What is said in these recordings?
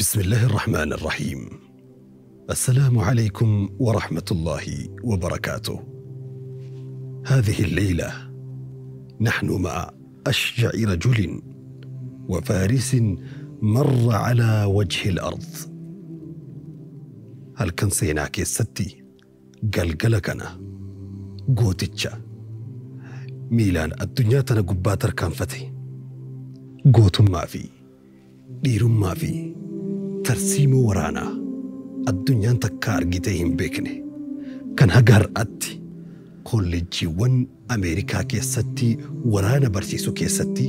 بسم الله الرحمن الرحيم. السلام عليكم ورحمة الله وبركاته. هذه الليلة نحن مع أشجع رجل وفارس مر على وجه الأرض. Halkan seenaa keessatti galgala kana gooticha miilaan addunyaa tana gubbaa tarkaanfate, gootummaa fi dhiirummaa fi tarsiimoo waraanaa addunyaan takka argitee hin beekne kan haga har'aatti kolleejjiiwwan Ameerikaa keessatti waraana barsiisuu keessatti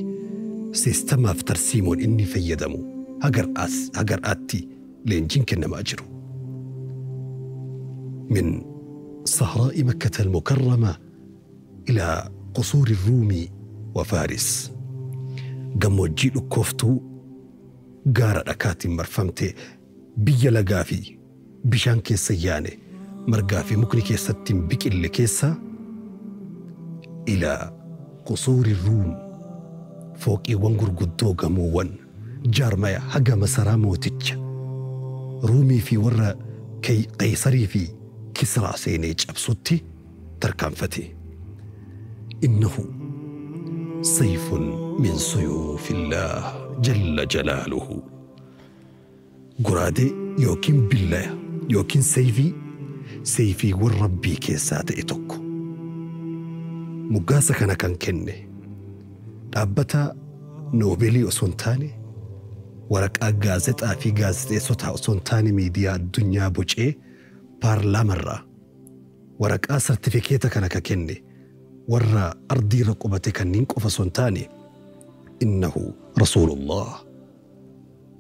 siistamaaf tarsiimoon inni fayyadamu haga har'aatti leenjiin kennamaa jiru. من صحراء مكة المكرمة إلى قصور الروم وفارس، gammoojjii dhukkooftuu gaara dhakaatiin marfamte, biyya lagaa fi bishaan keessa yaane, margaa fi mukni keessatti hin biqille keessa, إلى قصور الروم, fooqiiwwan gurguddoo, gamoowwan jaarmaya haga masaraa mooticha Ruumii fi warra Qaysarii fi Kisraa seenee cabsutti tarkaanfate. إنه سيف من سيوف الله جل جلاله. Goraadee yookiin billaa yookiin seeyfii seeyfiiwwan Rabbii keessaa ta'e tokko. Moggaasa kana kan kenne dhaabbata Noobeelii osoo hin taane, waraqaa gaazexaa fi gaazexeessotaa osoo hin taane, miidiyaa addunyaa bocee paarlaamarraa waraqaa sartifikeeta kana ka kenne warra ardiirra qubate kanneen qofa osoo hin taane, إنه رسول الله.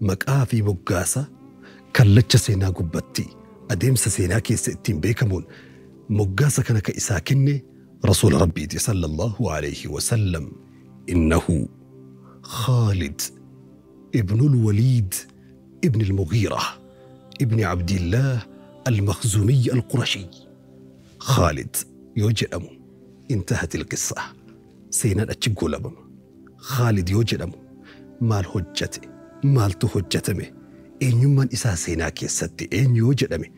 Maqaa fi moggaasa kallacha seenaa gubbatti adeemsa seenaa keessa ittiin beekamuun moggaasa kana ka isaa kenne rasuula Rabbiiti صلى الله عليه وسلم. إنه خالد ابن الوليد ابن المغيرة ابن عبد الله المخزومي القرشي. خالد yoo jedhamu انتهت القصة, seenaan achi goolabama. Khaalid yoo jedhamu maal hojjate, maaltu hojjetame, eenyummaan isaa seenaa keessatti eenyu yoo jedhame,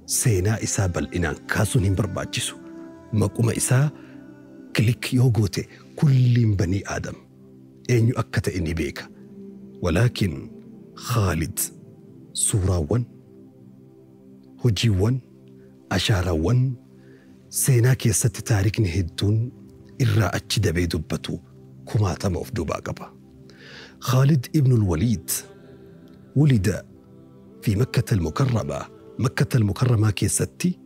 seenaa isaa bal'inaan kaasuun hin barbaachisu. Maquma isaa click yoo goote kulliin banii Aadam eenyu akka ta'e ni beeka. ولكن Khaalid suuraawwan, hojiiwwan, ashaaraawwan seenaa keessatti taarikni hedduun irraa achi dabee dubbatu kumaatama of duubaa qaba. خالد ابن الوليد ولد في مكة المكرمة. مكة المكرمة keessatti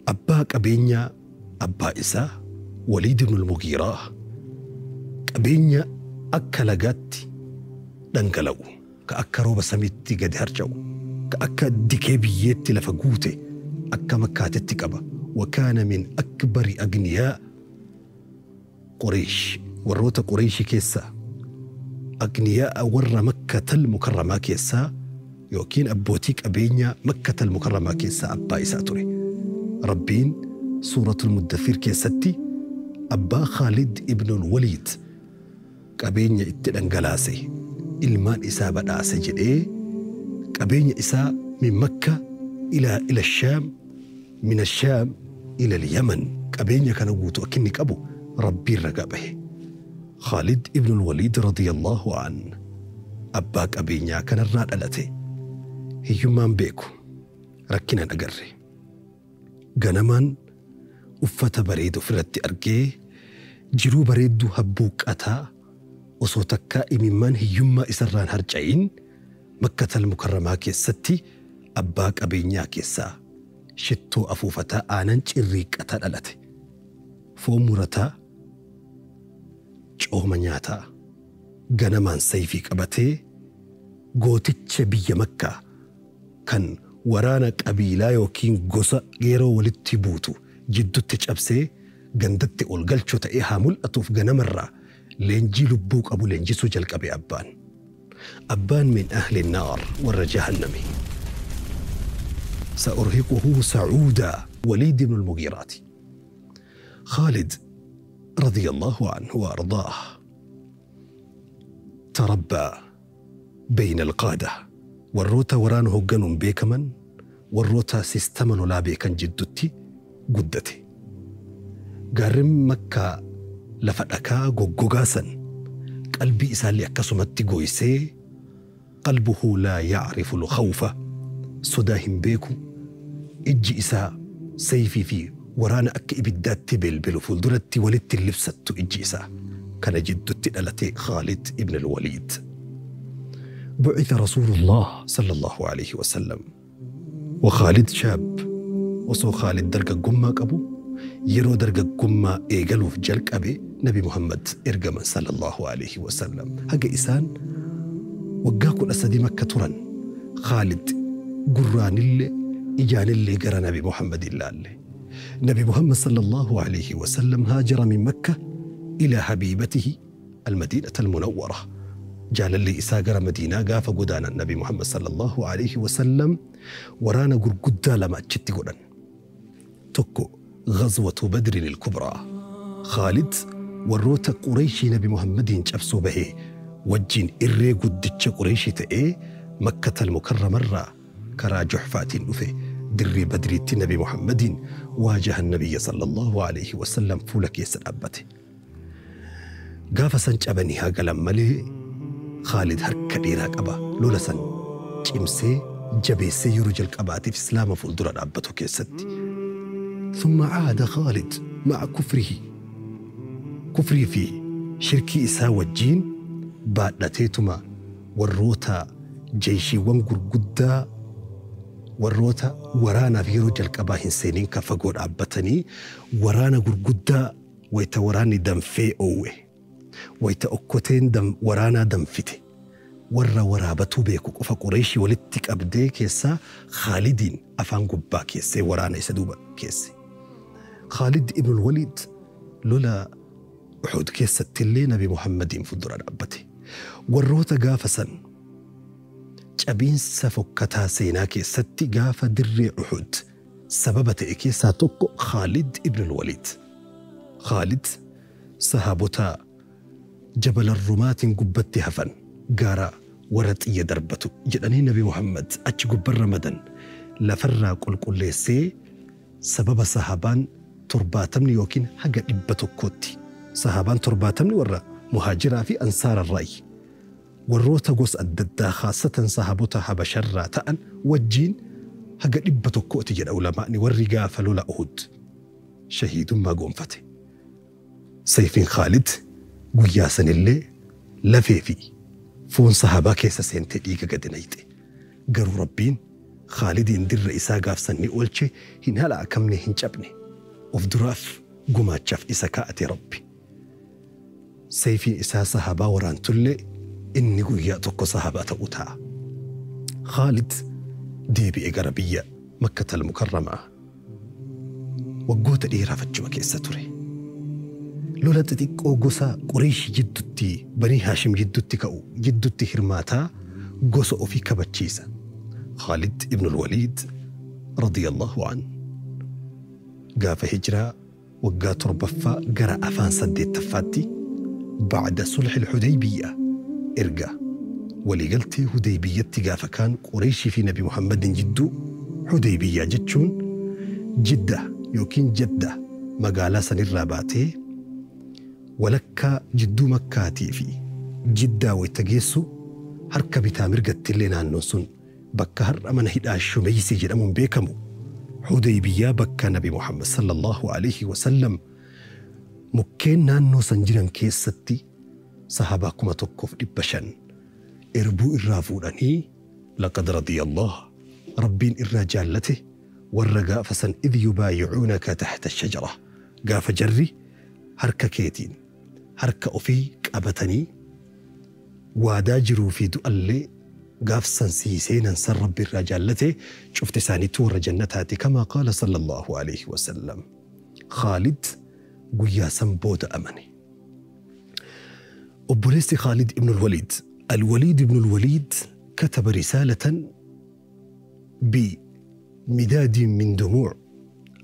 abbaa qabeenyaa, abbaa isaa Waliid ibn al-Mugiiraa qabeenya akka lagaatti dhangala'u, ka akka rooba samiitti gadi harca'u, ka akka dikee biyyeetti lafa guute akka Makkaatetti qaba. وكان من أكبر أغنياء قريش, warroota Qureeshii keessaa أغنياء warra مكة المكرمة keessaa yookiin abbootii qabeenyaa مكة المكرمة keessaa abbaa isaa ture. Rabbiin Suuratul Muddathir keessatti abbaa Khaalid ibn Waliid qabeenya itti dhangalaase, ilmaan isaa badhaase jedhee, qabeenya isaa من مكة إلى الشام، من الشام إلى اليمن, qabeenya kana guutuu akka inni qabu Rabbiin ragaa bahe. Khaalid ibn Waliid رضي الله عنه abbaa qabeenyaa kanarraa dhalate. Hiyyummaan beeku, rakkinaan agarre. Ganamaan uffata bareedu ofirratti argee, jiruu bareedduu habbuuqqataa, osoo takkaa imimmaan hiyyummaa isarraan harca'in, مكة المكرمة keessatti abbaa qabeenyaa keessaa shittoo afuufataa, aanan cirriiqqataa dhalate. Foon murataa, cooma nyaataa, ganamaan sayfii qabatee gooticha biyya Makkaa kan waraana qabiilaa yookiin gosa yeroo walitti buutu jidduutti cabsee gandatti ol galchuu ta'ee haa mul'atuuf ganamarraa leenjii lubbuu qabu leenjisuu jalqabe abbaan. Abbaan من أهل النار, warra jahannami. سأرهقه صعودا, وليد بن المغيرة. خالد رضي الله عنه وأرضاه تربى Bayna alqaada, warroota waraana hoogganuun beekaman, warroota sistama lolaa beekan jiddutti guddate. Gaarreen Makkaa lafa dhakaa goggogaa san qalbii isaallee akkasumatti gooysee, qalbuhu laa yacrifu lkhawfa, sodaa hin beeku, ijji isaa sayfii fi waraana akka ibiddaatti belbelu fuulduratti walitti hin libsattu ijji isaa. Kana jiddutti dhalate Khaalid ibn al-Waliid. بعث رسول الله صلى الله عليه وسلم وخالد شاب. Osoo Khaalid dargaggummaa qabu, yeroo dargaggummaa eegaluuf jalqabe Nabi Muhammad ergaman sallallahu alaihi wasallam. Haga isaan waggaa 13 Makka turan, Khaalid gurraanillee ijaanillee gara Nabi Muhammad ilaalle. Nabi Muhammad sallallahu alaihi wasallam هاجر من مكة إلى حبيبته المدينة المنورة. Jaalalli isaa gara Madiinaa gaafa godaanan, Nabi Muhammad sallallahu alaihi wasallam waraana gurguddaa lama achitti godhan. Tokko غزوة بدر الكبرى. Khaalid warroota Qureeshii Nabi Muhammadiin cabsuu bahee wajjin irree guddicha Qureeshii ta'ee Makkatal Mukarramarraa karaa Juhfaatiin dhufe dirree Badriitti Nabi Muhammadiin waajaha Nabiyya sallallahu alaihi wasallam fuula keessa dhaabbate. Gaafa san cabanii haa galan malee Khaalid harka dheeraa qaba. Lola san cimsee jabeessee yeroo jalqabaatiif Islaama fuuldura dhaabbatu keessatti. ثم عاد خالد مع كفره، kufrii fi shirkii isaa wajjiin baadhateetuma warroota jeeshiiwwan gurguddaa, warroota waraanaaf yeroo jalqabaa hin seeniin ka fagoo dhaabbatanii waraana gurguddaa, wayita waraanni danfee oowwe, wayita okkoteen waraanaa danfite, warra waraabatuu beeku qofa Qureeshii walitti qabdee keessaa Khaalidiin afaan gubbaa keessee waraana isa duuba keesse. Khaalid ibn Waliid lola Uhud keessatti illee Nabi Muhammadiin fuuldura dhaabbate. Warroota gaafa san cabiinsa fokkataa seenaa keessatti gaafa dirree Uhud sababa ta'e keessaa tokko Khaalid ibn Waliid. Khaalid sahaabota Jabala Rumaatiin gubbatti hafan, gaara warra xiyya darbatu jedhanii Nabi Muhammad achi gubbarra madan lafarraa qulqulleessee, sababa sahaabaan 70 yookiin haga 100tti, sahaabaan 70 warra muhaajiraa fi ansaararraayi warroota gosa adda addaa, khaasatan sahaabota Habasharraa ta'an wajjiin haga 100tti jedha ulamaani, warri gaafa lola Uhud shahiidummaa goonfate. Sayfiin Khaalid guyyaa sanillee lafee fi foon sahaabaa keessa seentee dhiiga gadi nayxe. Garuu Rabbiin Khaalidiin dirra isaa gaafsan ni oolche, hin halaakamne, hin cabne. Of duraaf gumaachaaf isa kaa'ate Rabbi. Sayfiin isaa sahaabaa waraantullee inni guyyaa tokko sahaabaa ta'uu ta'a. Khaalid deebi'e gara biyya Makkatal Mukarramaa. Waggoota dheeraaf achuma keessa ture. Lola xixiqqoo gosa Qureeshii jidduutti, Banii Haashim jidduutti ka'u jidduutti hirmaataa gosa ofii kabachiisa. Khaalid ibn al-Waliid radiyallahu an gaafa hijiraa waggaa torbaffaa gara afaan saddeettaffaatti, bacda sulhi al-Hudaybiyya, erga waliigaltee Hudaybiyyatti gaafa kaan Qureeshii fi Nabi Muhammadin jidduu. Hudaybiyyaa jechuun Jidda yookiin Jadda magaalaa sanirraa baatee walakkaa jidduu Makkaatii fi Jiddaa wayita geessu harka bitaa mirgatti illee naannoon sun bakka har'a mana hidhaa Shumeysii jedhamuun beekamu Hudaybiyyaa, bakka Nabi Muhammad sallallahu alaihi wasallam mukkeen naannoo san jiran keessatti sahabaa 1500 erbuu irraa fuudhanii, laqad radiyallah, Rabbiin irraa jaallate warra gaafa san, idh yubaayicuunaka taxta shajara, gaafa jarri harka keetiin harka ofii qabatanii waadaa jiruu fi du'allee gaafsan sii seenan san Rabbi irraa jaallate, cufti isaaniitu warra jannataati kamaa qaala sallallahu alaihi wasallam. Khaalid guyyaa san booda amane. Obboleessi Khaalid ibn al-Waliid, Al-Waliid ibn al-Waliid, كتب رسالة بمداد من دموع،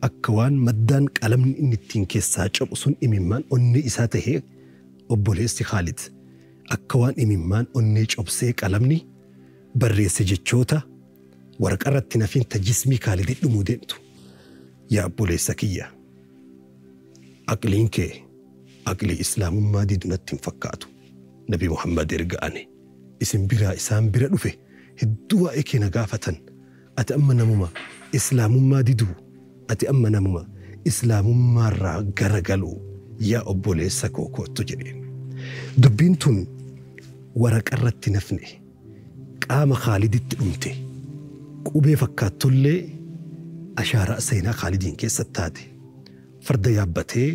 akka waan maddaan qalamni inni ittiin keessaa cabu sun imimmaan onnee isaa tahee, obboleessi Khaalid akka waan imimmaan onnee cobsee qalamni Barreesse jechoota waraqarratti nafiin tajismii Khaalidii dhumuu deemtu. Yaa obboleessa kiyya, aqliin kee aqlii islaamummaa didu natti hin fakkaatu. Nabi Muhammad erga ani isin biraa isaan bira dhufe hedduu waa'ee kee na gaafatan. Ati amma namuma islaamummaa diduu, ati amma namuma islaamummaarraa garagaluu, yaa obboleessa koo kottu jedheen. Dubbiin tun waraqarratti nafne, qaama Khaaliditti dhumte. Qubee fakkaattullee ashaaraa seenaa Khaalidiin keessatti taate. Farda yaabbatee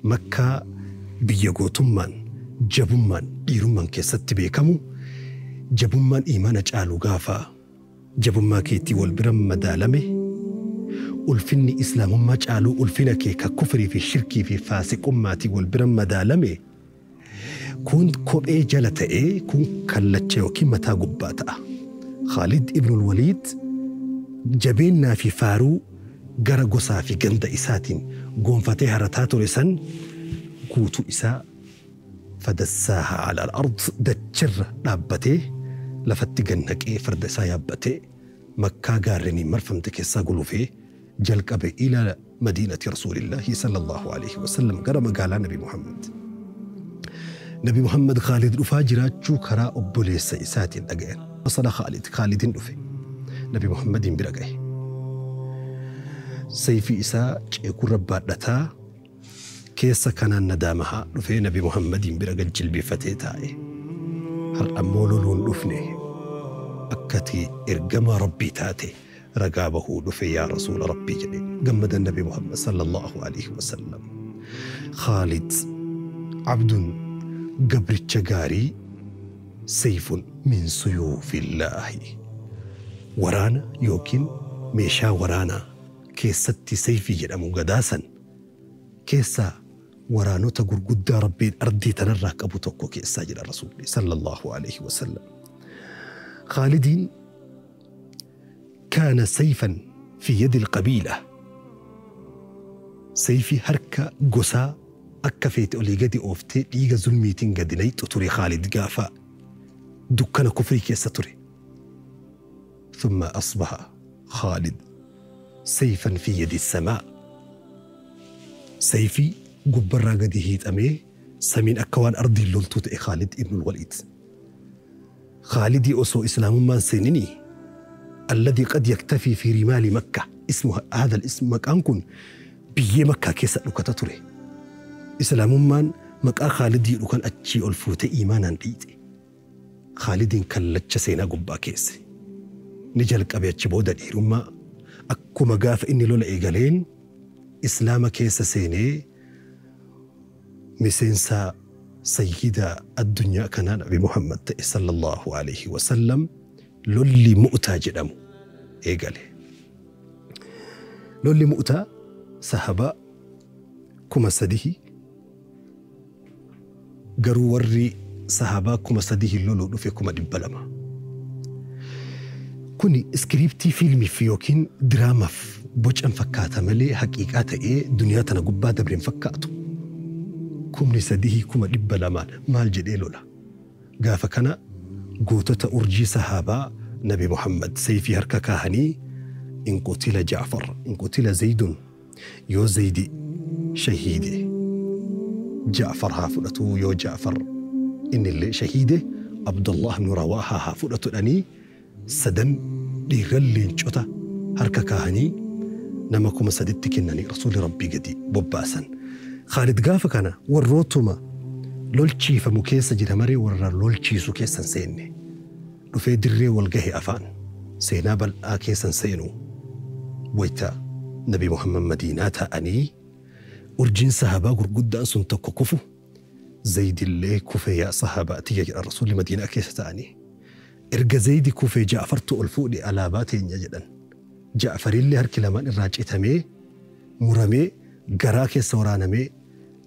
Makkaa, biyya gootummaan, jabummaan, dhiirummaan keessatti beekamu, jabummaan imaana caalu gaafa jabummaa keetii wal bira madaalame, ulfinni islaamummaa caaluu ulfina kee ka kufrii fi shirkii fi faasiqummaatii wal bira madaalame, kun kophee jala ta'ee kun kallacha yookiin mataa gubbaa ta'a. Khaalid ibnul Waliid jabeennaa fi faaruu gara gosaa fi ganda isaatiin gonfatee harataa ture san guutuu isaa fadassaaha ala al-ard, dachirra dhaabbatee lafatti gannaqee farda isaa yaabbatee Makkaa gaarreniin marfamte keessaa gulufee jalqabe ila madiinati rasuulillaahi sallallahu alaihi wasallam, gara magaalaa Nabi Muhammad. Nabi Muhammad Khaalid dhufaa jiraachuu karaa obboleessa isaatiin dhagayan. Wasala Khaalid, Khaalidin dhufe. Nabi Muhammadiin bira gahe. Sayfii isaa ceekurra baadhataa keessa kanaan nadaamahaa dhufee Nabi Muhammadiin bira gad jilbeeffatee taa'e. Har'a ammoo loluun dhufne, akkati ergamaa Rabbii taate ragaa bahuu dhufe yaa rasuula Rabbii jedhe. Gammadan Nabi Muhammad sallallahu alaihi wasallam. Khaalid abdun, gabricha gaarii, sayfun min suyuufillaahi. Waraana yookiin meeshaa waraanaa keessatti sayfii jedhamu gadaasan keessaa waraanota gurguddaa Rabbiin ardii tanarraa qabu tokko keessaa jedha rasuulli sallallahu alaihi wasallam. Khaalidiin kaana sayfan fi yadi alqabiila, sayfii harka gosaa akka feete olii gadi ooftee dhiiga zulmiitiin gadi nayxu ture Khaalid gaafa dukkana kufrii keessa ture. ثم أصبح خالد سيفا في يد السماء، سيفي gubbarraa gadi hiixamee samiin akka waan ardiin loltuu ta'e Khaalid ibn Waliid. Khaalidii osoo islaamummaan seeninii alladhi qad yaktafii fi rimaali Makka ismu هذا الاسم, maqaan kun biyyee Makkaa keessa dhukata ture. Islaamummaan maqaa Khaalidii dhukan achii ol fuutee imaanaan dhiite. Khaalidiin kallacha seenaa gubbaa keesse. Ni jalqabe achi booda dhiirummaa. Akkuma gaafa inni lola eegaleen islaama keessa seenee miseensa sayyida addunyaa kanaa Nabi Muhammad ta'e sallallahu alaihi wasallam, lolli Mu'taa jedhamu eegale. Lolli Mu'taa sahabaa 3000, garuu warri sahabaa 3000 loluu dhufe 200,000. Kuni iskiriiptii fiilmiif yookiin diraamaaf bocan fakkaata malee haqiiqaa ta'ee duniyaa tana gubbaa dabreen fakkaatu. 3000 200,000n maal jedhee lola? Gaafa kana gootota urjii sahaabaa Nabi Muhammad sayfii harka kaahanii in qutila Jaafar, in qutila Zaydun, yoo Zaydi shahiide Jaafar haa fudhatu, yoo Jaafar innillee shahiide Abdullah ibn Rawaahaa haa fudhatu dhanii sadan dhiirran leencota harka kaahanii nama 3000tti kennanii rasuulli Rabbii gadi bobbaasan. Khaalid gaafa kana warrootuma lolchiifamu keessa jira maree warra lolchiisu keessa hin seenne. Dhufee dirree wal gahe afaan seenaa bal'aa keessa hin seenu. Wayita Nabi Muhammad Madiinaa taa'anii urjiin sahabaa gurguddaan sun tokko kufu, Zaydillee kufe yaa sahabaa tiyya jedhan rasuulli Madiinaa keessa taa'anii. Erga Zaydi kufee Ja'fartu ol fuudhe alaabaa teenya jedhan. Ja'farillee harki lamaan irraa citamee muramee garaa keessa waraanamee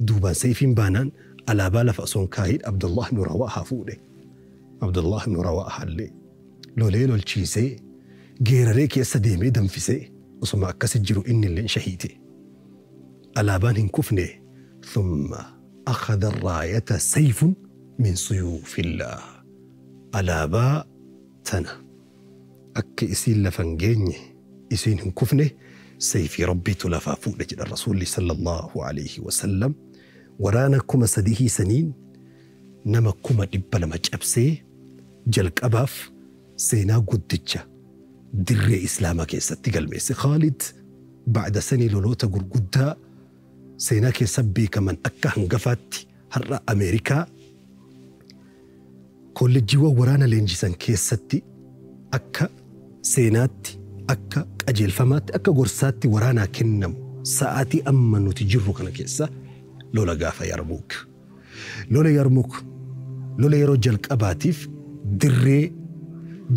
duubaan sayfiin baanaan alaabaa lafa osoo hin kaahin Abdullah ibn Rawaahaa fuudhe. Abdullah ibn Rawaahaa illee lolee lolchiisee geeraree keessa deemee danfisee osuma akkasi jiru inni illee shahiite. Alaabaan hin kufne. Thumma akhadha raayata sayfun min suyuufillah. Alaabaa Tana akka isiin lafa hin geenye, isiin hin kufne, sayfii Rabbiitu lafaa fuudhe jedha Rasuulli sallallahu alayhi wasallam. Waraana 3000 saniin nama 200,000 cabsee jalqabaaf seenaa guddicha dirree Islaamaa keessatti galmeesse. Khaalid ba'da sanii loloota gurguddaa seenaa keessa beekaman akka hangafaatti har'a Ameerikaa kolleejjiiwwan waraana leenjisan keessatti akka seenaatti, akka qajeelfamaatti, akka gorsaatti waraanaa kennamu sa'aatii amma nuti jirru kana keessa lola gaafa Yarmuuk. Lola Yarmuuk lola yeroo jalqabaatiif dirree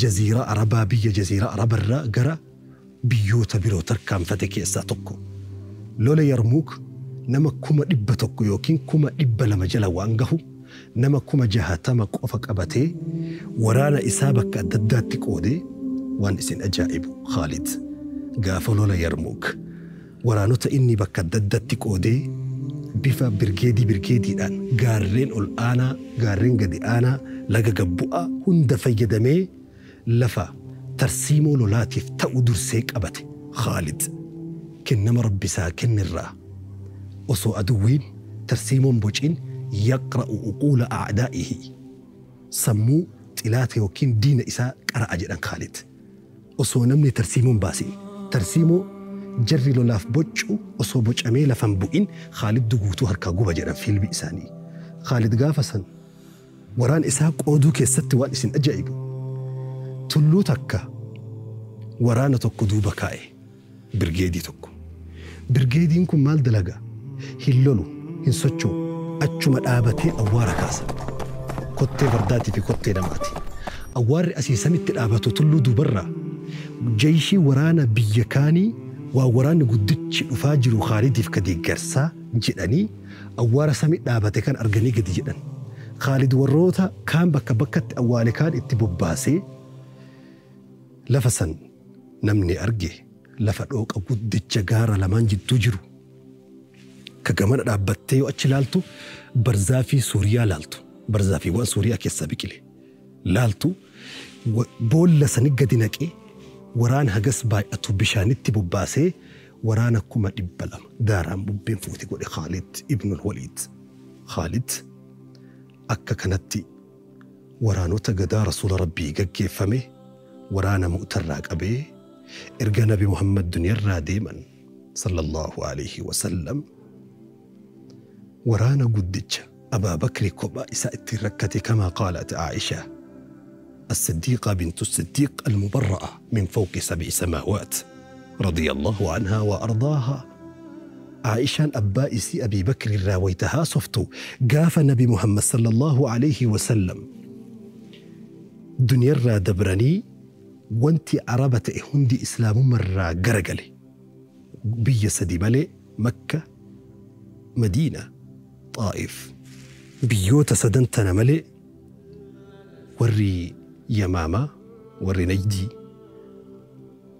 jaziiraa Arabaa, biyya jaziiraa Arabarraa gara biyyoota biroo tarkaanfate keessaa tokko. Lola Yarmuuk nama 100,000 yookiin 200,000 jala waan gahu nama 60,000 qofa qabatee waraana isaa bakka adda addaatti qoodee. Waan isin ajaa'ibu, Khaalid gaafa lola Yarmuuk waraanota inni bakka adda addaatti qoodee bifa birgeedii birgeediidhaan gaarreen ol aanaa, gaarreen gadi aanaa, laga gabbu'aa hunda fayyadamee lafa tarsiimoo lolaatiif ta'u dursee qabate. Khaalid kennama Rabbi isaa kennirraa osoo aduwwiin tarsiimoon bociin yaqra'u uquula a'daa'ihi, sammuu xilaata yookiin diina isaa qara'a jedhan Khaalid. Osoo namni tarsiimoon baasin, tarsiimoo jarri lolaaf bocu osoo bocamee lafan bu'in, Khaalid guutuu harkaa guba jedhan fiilmi isaanii. Khaalid gaafa san waraan isaa qooduu keessatti waan isin ajaa'ibu, tulluu takka waraana tokko duuba kaa'e, birgeedii tokko. Birgeediin kun maal dalaga? Hin lolu, hin socho'u, achuma dhaabatee awwaara kaasa. Kottee fardaatii fi kottee namaati. Awwaarri asii samitti dhaabatu tulluu duubarraa jeeshii waraana biyya kaanii waa waraanni guddichi dhufaa jiru Khaalidiif ka deeggarsaa jedhanii awwaara samii dhaabate kan arganii gadi jedhan. Khaalid warroota kaan bakka bakkatti awwaale kaan itti bobbaasee lafa san namni arge lafa dhooqa guddicha gaara lamaan jidduu jiru. Ka gamana dhaabbattee yoo achi laaltu barzaafii Suuriyaa laaltu. Barzaafiiwwan Suuriyaa keessaa biqile. Laaltu boolla sani gadi naqee waraana hagas baay'atu bishaanitti bobbaasee waraana 200,000 daaraan bubbeen fuute godhe Khaalid ibnul Waliid. Khaalid akka kanatti waraanota gadaa Rasuula Rabbii gaggeeffame waraana Mu'tarraa qabee erga Nabi Muhammad duniyarraa deeman sallallahu alayhi wasallam waraana guddicha Abaa Bakri kophaa isaa ittiin rakkate, kamaa qaalat Aisha الصديقة بنت الصديق المبرأة من فوق سبع سماوات رضي الله عنها وأرضاها. عائشة أبا إسي أبي بكر راويتها صفتو قاف نبي محمد صلى الله عليه وسلم دنيا را دبرني وانتي عربة هندي إسلام مرة قرقلي بي سدي ملي مكة مدينة طائف بيوت سدنتنا ملي وري يمامة وري نجدي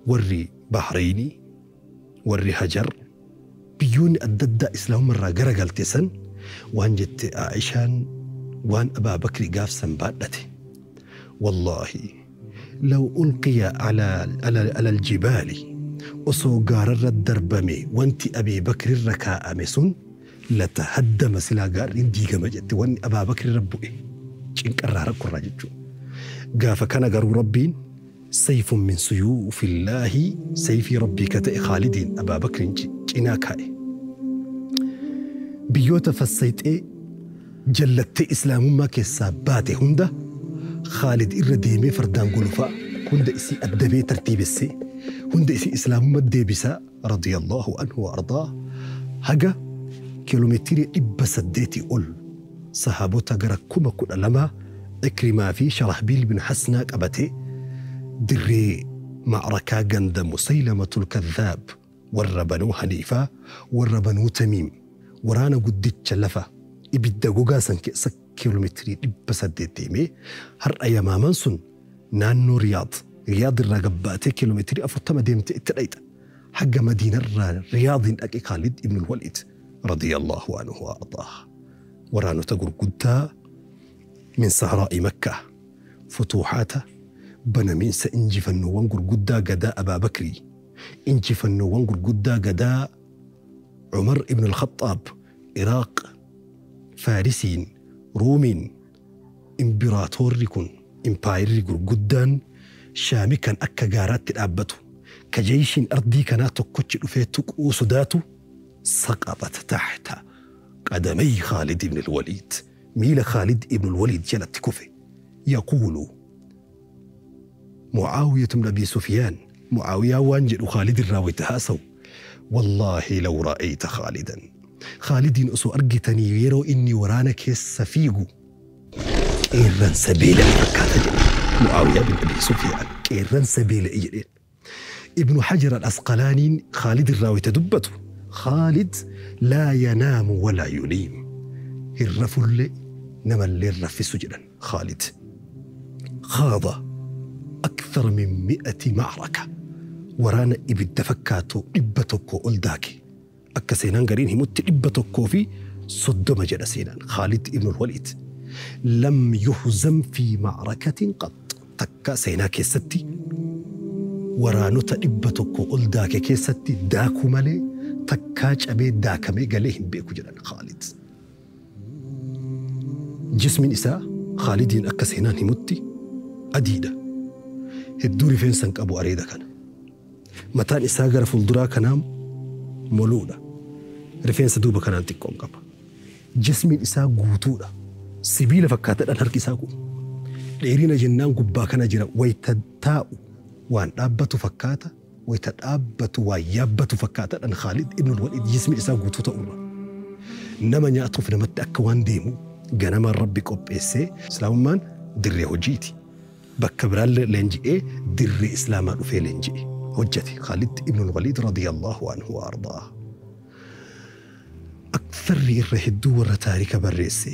وري بحريني وري هجر بيون أدد إسلام مرة قرقل تسن وان جت عائشان وان أبا بكر قاف سنبادته والله لو ألقي على الجبال أصو قارر الدربمي وانت أبي بكر الركاء مسن لتهدم سلا قار انديق مجت وان أبا بكر ربوئي شنك الرارك الرجل قاف كان قرو ربين سيف من سيوف الله سيف ربي كتئ خالدين أبا بكر جناكاي بيوتا فسيت إيه جلت إسلام ما كسابات هندا خالد إرديمي فردان قلفا هندا إسي أدبي ترتيب السي هندا إسي إسلام ما ديبسا رضي الله عنه وأرضاه هجا كيلومتر إبا سديتي أول صحابوتا قرأكما كل لما إكرما في شرحبيل بن حسنة أبتي دري معركة جند مسيلمة الكذاب والربنو حنيفة والربنو تميم ورانا قدت شلفة إبدا قوغاسا كأسك كيلومتري إبا سديتيمي هر أيام منسون نانو رياض رياض الرقباتي كيلومتري أفرطما ديمتي التليت حق مدينة رياض أكي خالد ابن الوليد رضي الله عنه وأرضاه ورانا تقول قدتا من صحراء مكة فتوحاته Banamiinsa injifannoowwan gurguddaa gadaa Abaa Bakrii, injifannoowwan gurguddaa gadaa Umar ibn al-Khattaab, Iraaq, Faarisiin, Ruumiin, imbiraatoorri kun impaayirri gurguddaan Shaami kan akka gaaraatti dhaabbatu, ka jeeshiin ardii kanaa tokkochi dhufee tuquu sodaatu saqaxat taxta qadamay Khaalid ibn al-Waliid, miila Khaalid ibn al-Waliid jalatti kufe. Yaquulu Mucaawiyatu ibn Abi Sufyaan, Mucaawiyaa waan jedhu Khaalid irraa wayita haasawu, wallaahi law ra'ayta Khaalidan, Khaalidiin osoo argitanii yeroo inni waraana keessa fiigu qeerransa beela'e fakkaata jedhe Mucaawiyaa bin Abi Sufyaan, qeerransa beela'e jedheen. Ibnu Hajar al-Asqalaaniin Khaalid irraa wayita dubbatu, Khaalid laa yanaamu walaa yuliim, hin rafullee namallee hin raffisu jedhan. Khaalid khaada akthar min 100 macraka, waraana ibidda fakkaatu 100 ol daake. Akka seenaan gariin himutti 130 jedha seenaan. Khaalid ibn al-Waliid lam yuhzam fi macrakatin qat, takka seenaa keessatti waraanota 100 ol daake keessatti daakuu malee takkaa cabee daakamee galee hin beeku jedhan Khaalid. Jismiin isaa Khaalidiin akka seenaan himutti adiidha. Hedduu rifeensa hin qabu areeda kana. Mataan isaa gara fuulduraa kanaa moluudha. Rifeensa duuba kanaan xiqqoon qaba. Jismiin isaa guutuudha. Sibiila fakkaataadhaan harki isaa kun. Dheerina jennaan gubbaa kana jira. Wayita taa'u waan dhaabbatu fakkaata, wayita dhaabbatu waan yaabbatu fakkaataadhaan Khaalid ibn al-Waliid jismiin isaa guutuu ta'urra. Nama nyaatuuf namatti akka waan deemu ganamaan Rabbi qopheessee. Islaamummaan dirree hojiiti. Bakka biraallee leenji'ee dirree Islaamaa dhufee leenji'e hojjete Khaalid ibn al-Waliid radiyallahu anhu wa ardaa. Aktharri irra hedduu warra taarika barreesse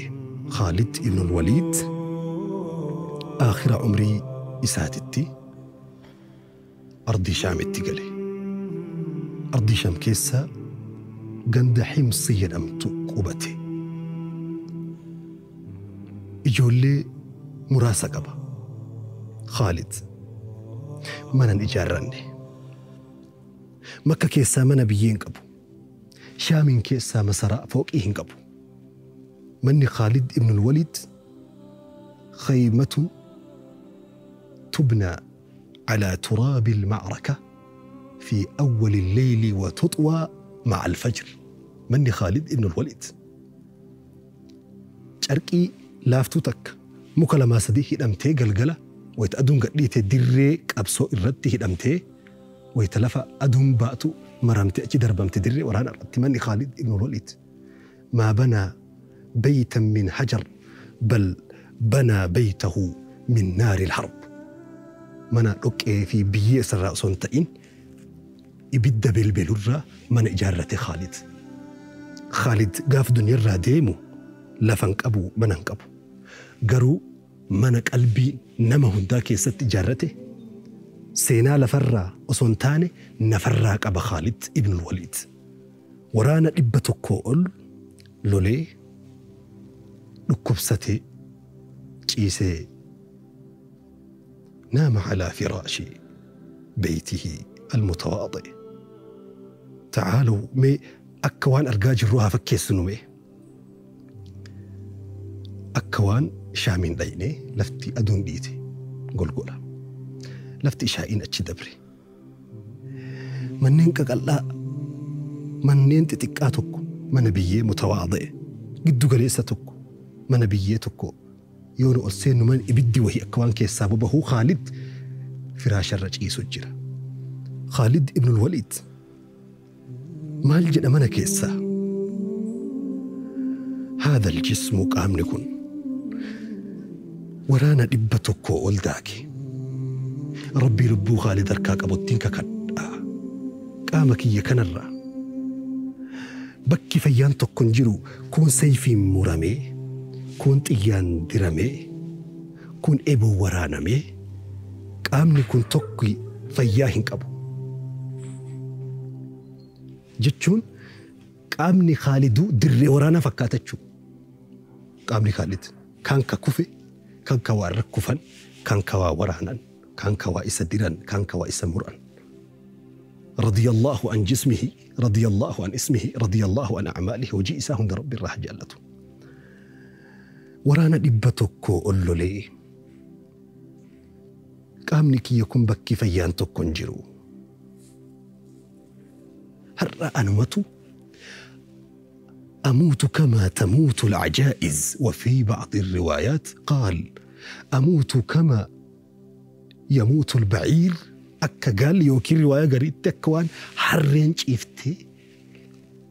Khaalid ibn al-Waliid aakhira umrii isaatitti ardii Shaamitti gale. Ardii Shaam keessa ganda Himsi jedhamtu qubate. Ijoollee muraasa qaba. Khaalid mana hin ijaarranne. Makka keessaa mana biyyee hin qabu. Shaamiin keessaa masaraa fooqii hin qabu. Manni Khaalid ibn al-Waliid khaymatun تبنى على تراب المعركة في أول الليل وتطوى مع الفجر. مني خالد ابن الوليد carqii laaftuu takka muka lamaa sadii hidhamtee galgala wayita aduun gadhiite dirree qabsoo irratti hidhamtee wayita lafa aduun baatu maramtee achi darbamte dirree waraana irratti manni Khaalid ibn al-Waliid maa banaa baytan min hajar bal banaa baytahu min naari al-harb. Mana dhoqqee fi biyyee isarraa osoo hin ta'in ibidda belbelurraa mana ijaarrate Khaalid. Khaalid gaaf duniyarraa deemu lafa hin qabu, mana hin qabu. Garuu mana qalbii nama hundaa keessatti ijaarrate seenaa lafarraa osoo hin taane nafarraa qaba Khaalid ibn al-Waliid. Waraana 100 ol lolee dhukkubsatee ciisee نام على فراش بيته المتواضع. تعالوا مي أكوان أرقاج الروها فكيسنو مي أكوان شامين ديني لفتي أدون ديتي قول قولا لفتي شاين أتشي دبري منين كقلا منين تتكاتك من بيه متواضع قدو قليستك من بيتك يونو ألسين من إبدي وهي أكوان كيسا بابه خالد فراش الرجئي سجرة خالد ابن الوليد مال جنة من كيسا هذا الجسم قامنكن ورانا دبتك ولداكي ربي ربو خالد أركاك أبو التينك قامك يكنرا بكي فيان تكون جرو كون سيفي مرامي كون تيان درامي كون إبو ورانامي قامني كون تكوي فياهن أبو جتشون قامني خالدو دري ورانا فكاتتشو قامني خالد كان ككوفي كان كوار كفن كان كوا ورانا Kaan kawaa isa diran, kaan kawaa isa muran. Radiyallahu an jismihi, radiyallahu an ismihi, radiyallahu an acmaalihi. Hojii isaa hunda Rabbi irraa haa jaallatu. Waraana 100 ol lolee qaamni kiyya kun bakki fayyaan tokko hin jiru. Har'a anumatu أموت كما تموت العجائز، وفي بعض الروايات قال أموت كما يموت البعير. أكا قال يوكي رواية قريت تكوان حرين شفتي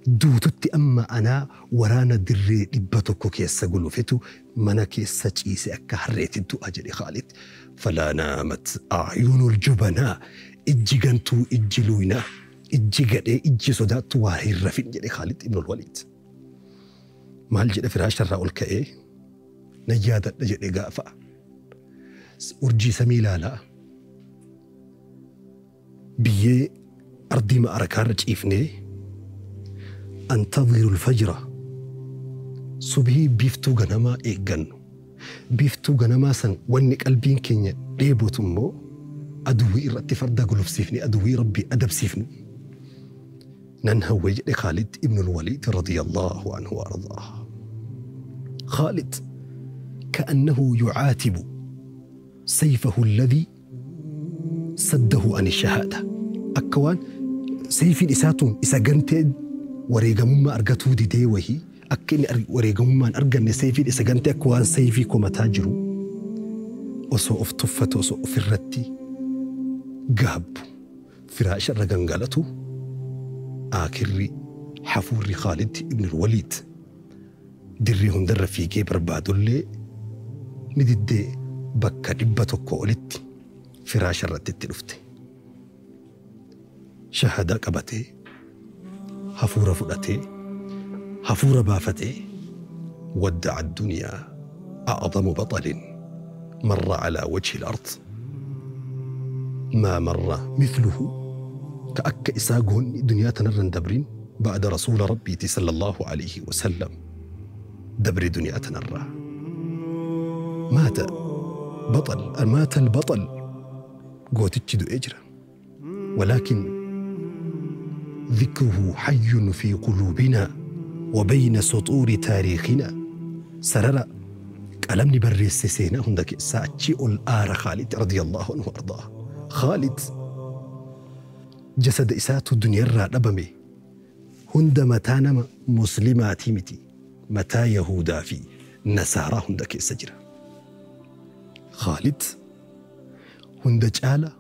دوتتي أما أنا ورانا دري إبتوكو كيسا قلو فتو منا كيسا تشيسي أكا حريت الدو أجري خالد. فلا نامت أعين الجبناء إجيغنتو إجلوينا إجيغدي إجي صداتو واهي الرفين جري خالد ابن الوليد. Maal jedhe firaasharraa ol ka'ee na yaadadha jedhe gaafa urjii samii ilaalaa biyyee ardii ma'arakaarra ciifnee antadhiru alfajra subhii biiftuu ganamaa eeggannu. Biiftuu ganamaa san wanni qalbiin keenya dheebotu immoo aduwwii irratti farda gulufsiifne aduwwii rabbii adabsiifnu. Nan hawwe jedhe Khaalid ibn al-Waliid radiyallahu anhu wa ardaah. خالد كأنه يعاتب سيفه الذي سده عن الشهادة. أكوان سيف إساتون إسا قنت وريقمما أرقتو دي دي وهي أكين وريقمما أرقن سيف إسا قنت أكوان سيفي كما تاجرو وسو أفتفت وسو أفرتي قاب فراش الرقنقالتو آكري حفوري خالد ابن الوليد dirri hundarra fiigee barbaadullee ni diddee bakka 100 olitti firaasha irratti itti dhufte. Shahadaa qabatee, hafuura fudhatee, hafuura baafatee wadda'a addunyaa a'zamu batalin marra alaa wajhi al-ard maa marra mithluhu ka akka isaa goonni duniyaa tanarra hin dabrin ba'da rasuula rabbiiti sallallahu alayhi wa sallam. دبر دنيا تنرى. مات بطل، مات البطل قوتتشدو إجرا، ولكن ذكره حي في قلوبنا وبين سطور تاريخنا. سرر قلمني بريس سينا هندك ساتشي الآر خالد رضي الله عنه وأرضاه. خالد جسد إسات الدنيا الرابمي هند متانم مسلماتي متي متى يهودا في نصارى هندك السجرة. خالد هند جالة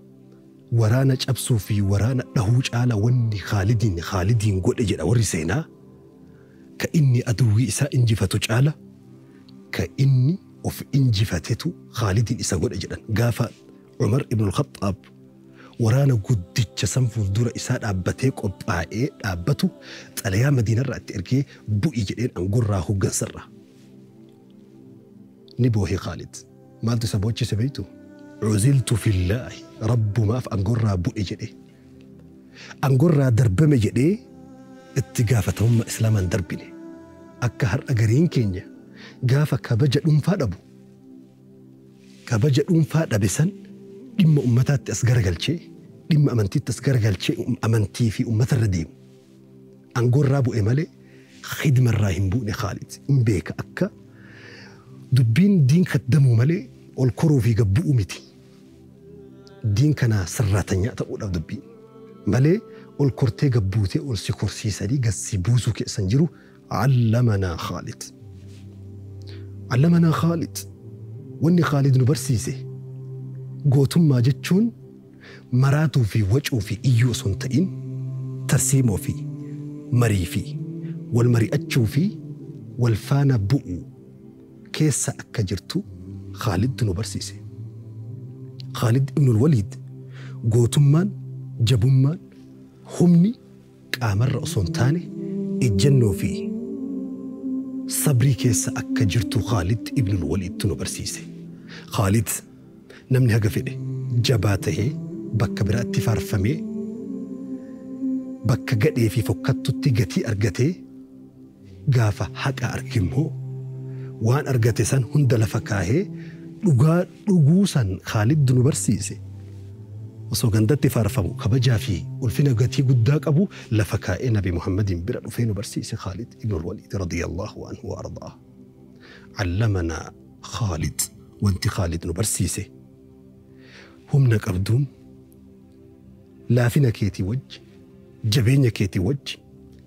ورانا جبسو في ورانا له جالة وني خالدين خالدين قول أجل أورسينا كإني أدوي إسا إنجفتو جالة كإني أوف إنجفتو خالدين إسا قول أجل قافا عمر ابن الخطاب ورانا قدتش سنفو الدورة إساء أبتيك أبعائي أبتو تاليا مدينة رأت إركي بوئي جدين أنقراه قنصرة نبوهي خالد مالتو سبوتش سبيتو عزلت في الله رب ما في أنقرها بوئي جدي أنقرها دربمي جدي اتقافتهم إسلاما دربني أكهر أقرين كينيا قافا كبجة أنفاد أبو كبجة أنفاد أبسن dhimma ummataatti as garagalchee dhimma amantiitti as garagalchee amantii fi ummata irra deemu. Aangoorraa bu'e malee khidmarraa hin bu'ne Khaalid. Hin beeka akka dubbiin diin kaddamuu malee ol koruu fi gabbu'uu miti. Diin kana sirraatanyaa ta'uudhaaf dubbiin malee ol kortee gabbuutee ol si korsiisanii gassi buusuu keessan jiru allamanaa Khaalid. Allamanaa Khaalid. Wanni Khaalid nu barsiise gootummaa jechuun maraatuu fi wacuu fi iyyuu osoo hin ta'in tarsiimoo fi marii fi wal mari'achuu fi wal faana bu'uu keessa akka jirtu Khaalid nu barsiise. Khaalid ibn al-Walid gootummaan jabummaan humni qaamarra osoo hin taane ejjennoo fi sabrii keessa akka jirtu Khaalid ibn al-Walid nu barsiise. Khaalid namni haga fedhe jabaa tahee bakka biraatti faarfamee bakka gadhee fi fokkattutti gatii argatee gaafa haqa argimmoo waan argate san hunda lafa kaahee dhugaa dhuguu san Khaalid nu barsiise. Osoo gandatti faarfamu kabajaa fi ulfina gatii guddaa qabu lafa kaa'ee Nabi Muhammadiin bira dhufee nu barsiise Khaalid ibn al-Waliid radiyallahu anhu wa ardaa. Allamanaa Khaalid, wanti Khaalid nu barsiise humna qabduun laafina keetii wajji, jabeenya keetii wajji,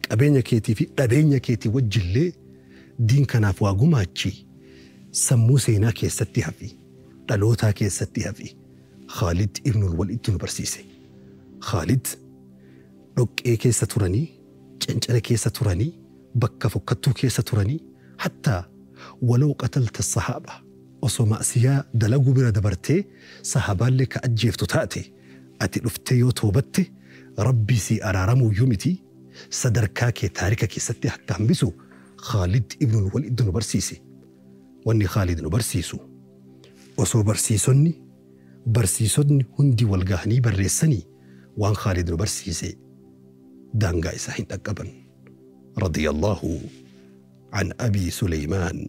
qabeenya keetii fi dhabeenya keetii wajjillee diin kanaaf waa gumaachi, sammuu seenaa keessatti hafi, dhalootaa keessatti hafi. Khaalid ibn al-Waliid nu barsiise. Khaalid dhoqqee keessa turanii, cancala keessa turanii, bakka fokkattuu keessa turanii, hattaa walaw qatalta sahaaba, osoo ma'siyaa dalaguu bira dabartee sahaabaallee ka ajjeeftu taate, ati dhuftee yoo toobatte Rabbii si araaramuuyyuu miti, sadarkaa kee taarika keessatti akka hambisu Khaalid ibn al-Waliid nu barsiise. Wanni Khaalid nu barsiisu osoo barsiisonni hundi wal gahanii barreessanii waan Khaalid nu barsiise daangaa isaa hin dhaqqaban. Radiyallahu عن أبي سليمان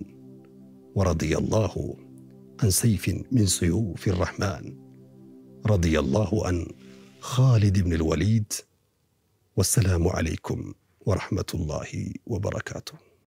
ورضي الله عن سيف من سيوف الرحمن، رضي الله عن خالد بن الوليد، والسلام عليكم ورحمة الله وبركاته.